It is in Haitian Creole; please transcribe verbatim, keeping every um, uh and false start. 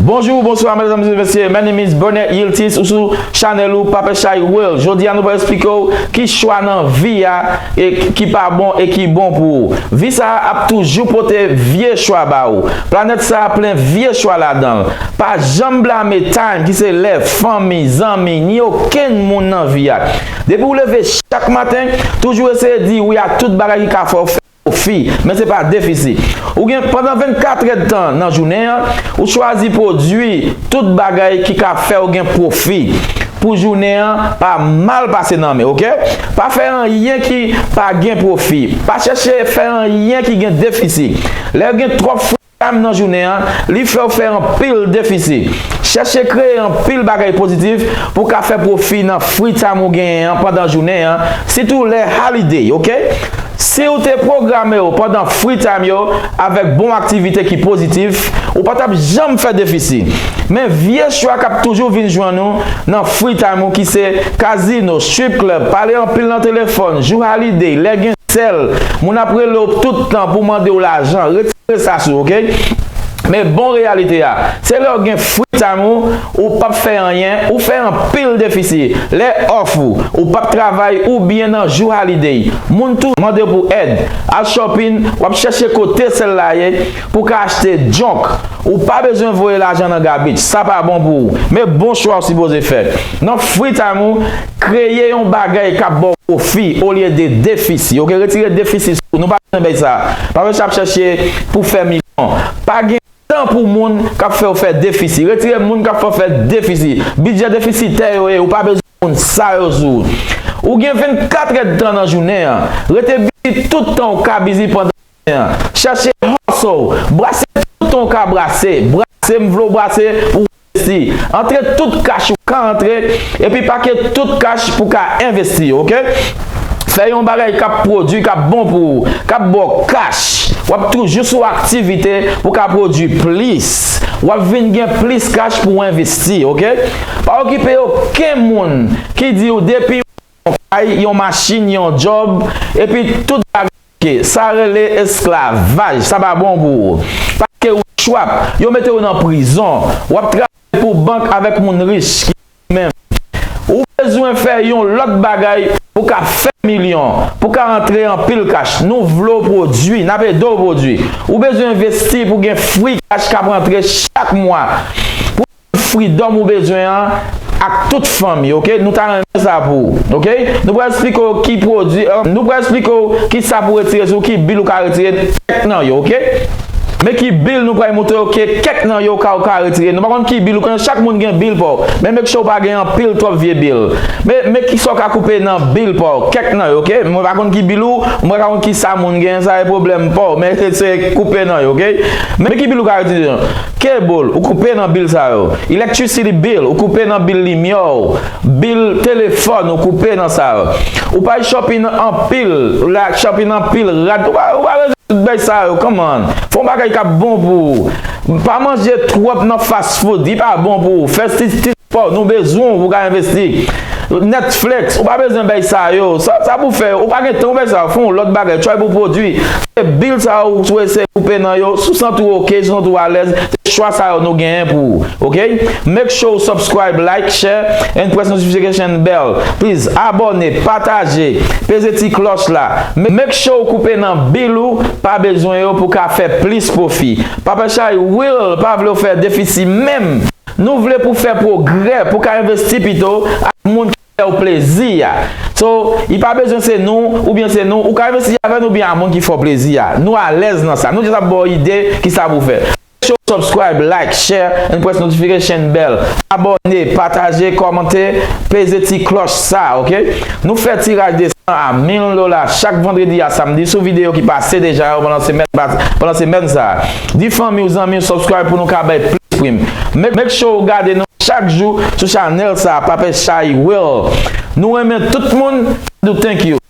Bonjou, bonswa, medam e mesye. My name is Bernard Yiltis, ou sou chanèl ou, Papa Chay World. Jodi a, nou pral eksplike w ki chwa nan vi a e ki pa bon e ki bon pou ou. Vi sa a ap toujou pote vye chwa ba ou. Planèt sa a plen vye chwa ladan l. Pa janm blame time, ki se lè, fanmi, zanmi, ni okenn moun nan vi a. Depi w leve chak maten, toujou eseye di wi a tout bagay ki ka fè w fè pwofi, men se pa defisi. Ou gen pandan vennkat èdtan nan jounen an, ou chwazi pwodui tout bagay ki ka fè w gen pwofi. Pou jounen an pa mal pase nan men, oke? Pa fè anyen ki pa gen pwofi. Pa chèche fè anyen ki gen defisi. Lè gen twòp free time nan jounen an, li fè w fè anpil defisi. Chèche kreye anpil bagay pozitif pou w ka fè pwofi nan free time ou genyen an pandan jounen an, sitou lè holiday, oke? Si w te pwograme w pandan free time yo avèk bon aktivite ki pozitif, ou pa t ap janm fè defisi. Men vye chwa k ap toujou vin jwenn ou nan free time ou ki se kazino, strip club, pale anpil nan telefòn, jou holiday, lè gen sèl, moun ap rele w tout tan pou mande w lajan, retire sa sou, oke? Men bon reyalite a, se lè w gen free time ou, ou p ap fè anyen, ou fè anpil defisi. Lè off ou, ou p ap travay oubyen nan jou holiday, moun tou mande w pou èd. Al shopping, w ap chèche kote sèl la ye pou w ka achte junk. Ou pa bezwen voye lajan nan garbage, sa pa bon pou ou. Men bon chwa w sipoze fè. Nan free time ou, kreye yon bagay k ap ba w pwofi olye de defisi, oke? Retire defisi sou ou. Nou pa bezwen bay sa. Pa bezwen ap chèche pou fè milyon. Pa gen tan pou moun k ap fè w fè defisi. Retire moun k ap fè w fè defisi. Bidjè defisitè yo ye, ou pa bezwen moun sa yo sou ou. Ou gen vennkat èdtan nan jounen an. Rete bizi tout tan ou ka bizi pandan jounen an. Chèche hustle. Brase tout tan ou ka brase. Brase, m vle w brase pou w envesti. Antre tout kach ou ka antre, epi pake tout kach pou w ka envesti, oke? Fè yon bagay k ap pwodui, k ap bon pou ou, k ap ba w kach. W ap toujou sou aktivite pou w ka pwodui plis. W ap vin gen plis kach pou w envesti, oke? Pa okipe okenn moun ki di w depi yon kay, yon machin, yon djòb, epi tout bagay, oke, sa rele esklavaj, sa pa bon pou ou. Paske ou chwap, yo mete w nan prizon, w ap travay pou bank avèk moun rich ki menm. Ou bezwen fè yon lòt bagay pou ka fè milyon, pou ka antre anpil kach. Nou vle w pwodui, n ap ede w pwodui. Ou bezwen envesti pou gen free kach k ap rantre chak mwa. Pou freedom ou bezwen an ak tout fanmi, oke? Nou ta renmen sa pou ou, oke? Nou pral eksplike w ki pwodui, eh, nou pral eksplike w ki sa pou retire sou, ki bil ou ka retire, kèk nan yo, oke? Men ki bil nou pral montre w ke kèk nan yo ka, ou ka retire. Nou pa konn ki bil ou, konnen chak moun gen bil pa w. Men make sure w pa gen anpil twòp vye bil. Men, men ki sa w ka koupe nan bil pa w, kèk nan yo, oke? Mwen pa konn ki bil ou, mwen pa konn ki sa moun gen, sa e pwoblèm pa w. Men se koupe nan yo, oke? Men ki bil ou ka retire? Cable, ou koupe nan bil sa yo. Electricity bill, ou koupe nan bil limyè w. Bil telefòn, ou koupe nan sa yo. Ou pa shopping anpil, la shopping anpil rad. Ou pa, ou pa bezwen tout bagay sa yo, come on. Fè yon bagay k ap bon pou ou. Pa manje twòp nan fast food, li pa bon pou ou. Fè ti, ti spò, nou bezwen w pou ka envesti. Netflix, ou pa bezwen bay sa yo. Sa, sa pou fè, ou pa gen tan pou bay sa yo. Fè yon lòt bagay, try pou pwodui. Se bil sa yo ou tou eseye koupe nan yo. Si w santi w oke, si w santi w alèz, se chwa sa yo nou genyen pou ou. Oke? Make sure w subscribe, like, share, and press notification bell. Please, abòne, pataje, peze ti klòch la. Ma-, make sure w koupe nan bil ou pa bezwen yo pou ka fè plis pwofi. Papa Chay Will pa vle w fè defisi menm. Nou vle pou fè pwogrè, pou ka envesti pito ak moun ki fè w plezi a. So, li pa bezwen se nou, oubyen se nou, ou ka envesti avè nou oubyen a moun ki fè w plezi a. Nou alèz nan sa. Nou jis ap ba w ide ki sa pou w fè. Make sure w subscribe, like, share, and press notification bell. Abòne, pataje, kòmante, peze ti klòch sa, oke? Nou fè tiraj de san a mil dola chak vandredi a samdi sou videyo ki pase deja yo pandan semèn pas-, pandan semèn sa a. Di fanmi w, zanmi w, subscribe pou nou ka bay plis prim. Make, make sure w gade nou chak jou sou chanèl sa a, Papa Chay Will. Nou renmen tout moun, do thank you.